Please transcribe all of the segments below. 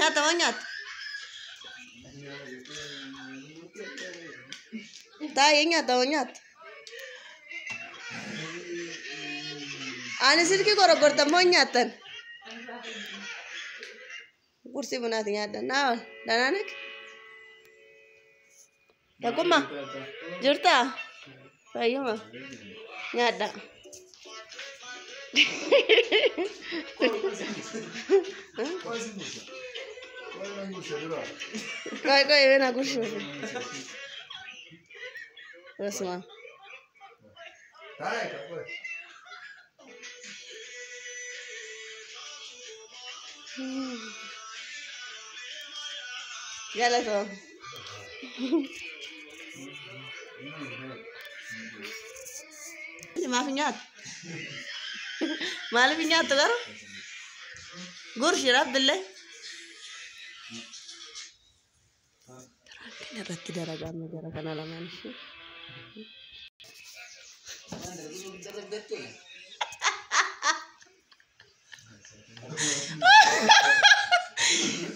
Nyaata moo nyaata? Taa'ee nyaata moo nyaata? Ani silkii gorogortan moo nyaattan? Qursii bunaati nyaadha. Naa ol danaanek? Tokkummaa? Jirtaa? Fayyuma? Nyaadha. Qoy qoy ven a gurshuufi. Osuma. Galatoo. Maaf nyaatu? Maaliif nyaattu garuu? Gurshi rabbillee. Kan irratti dalagaa jara kana lamaan ishee.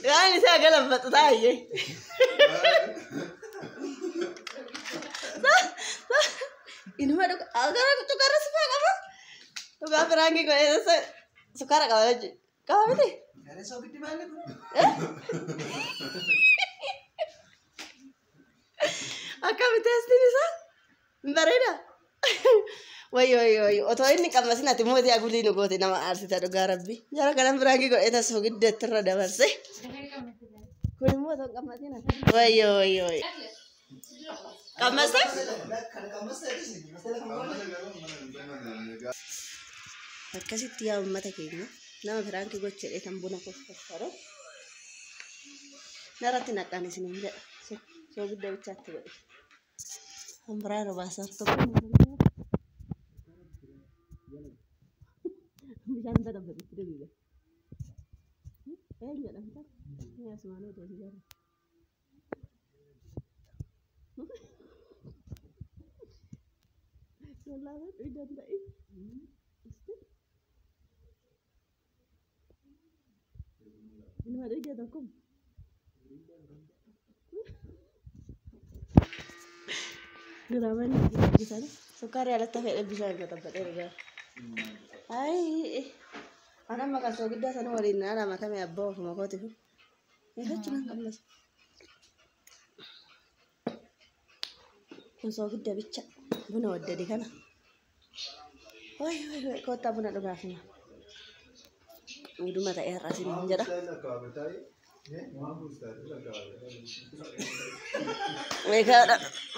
Waan isaa galabbatu taa'ee. Inuma dhugaa sukkaara sifaa qaba. Dhugaa firaankii godhee sukkaara qaba jechuudha. Qaba miti? Akkami teestiin isaa? Hin bareeda? Wayyo wayyo wayyo otoo inni qammasin ati mootii agulii nu goote nama aarsita dhugaa rabbi. Jara kanan firaankii godhee tasoo giddeetti irra dabarse. Kun immoo otoo hin qammasin ati. Wayyo wayyo wayyo. Qammaste? Akkasitti yaa uummata keenya nama firaankii gochedhe tan buna koffare. Narratti naqaan isiniin jedha. Soogidda bichaatti godhe. Kan biraa nu baasaa tokko. Bishaan dadhabate dubiga. Eenyu jedhamta? Ni asumaan otoo si jala. Lallaafadhu hin danda'in. Inuma dhugee tokkum. Diraamaan hojjetan sukkaarri alatti hafee bishaan gatabbadhee dhugaa. Ayi an amma kan soogiddaa sana waliin ana makame abbaa ofuma kootiif. Eegachu nan qammasa. Kun soogidda bicha buna waddade kana. Wayi wayi wayi koottaa buna dhugaafima. Uduma ta'ee har'as hin jedha.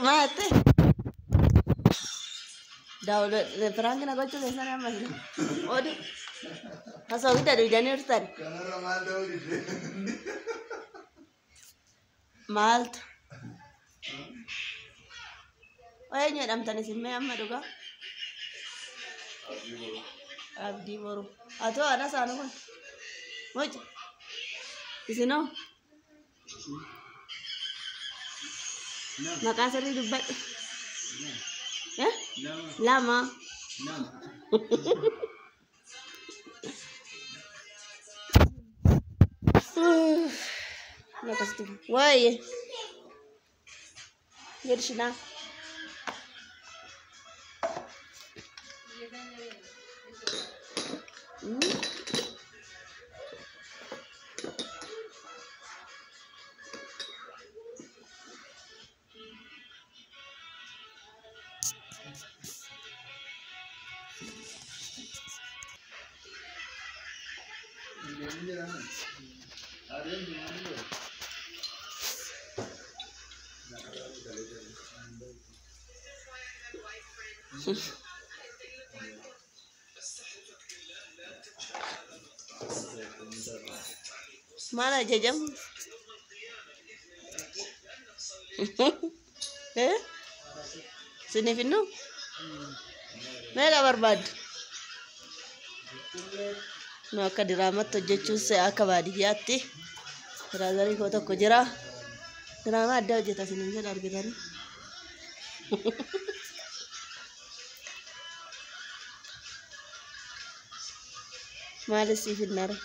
Maatte. Daawwat piraanki na gochuu keessan ammas oduu hasoogidda duudanii turtan. Maaltu? Eenyu jedhamtan isin mee amma dhugaa? Abdii boru. Atoo ana saanu kun. Mucca. Isinoo? Maqaa sirrii dubbadhu. Eh? Lama. Akkasitti. Waayee. Jedhshinaa. Maal ajajamu? Eh? Siniif innu? Meeqa barbaaddu? Nu akka diraamatti hojjechuun se'a akka baadiyyaatti. Firaazarii koo tokko jira. Diraamaa addaa hojjeta isiniin jedha argitanii. Maal siif hin nare?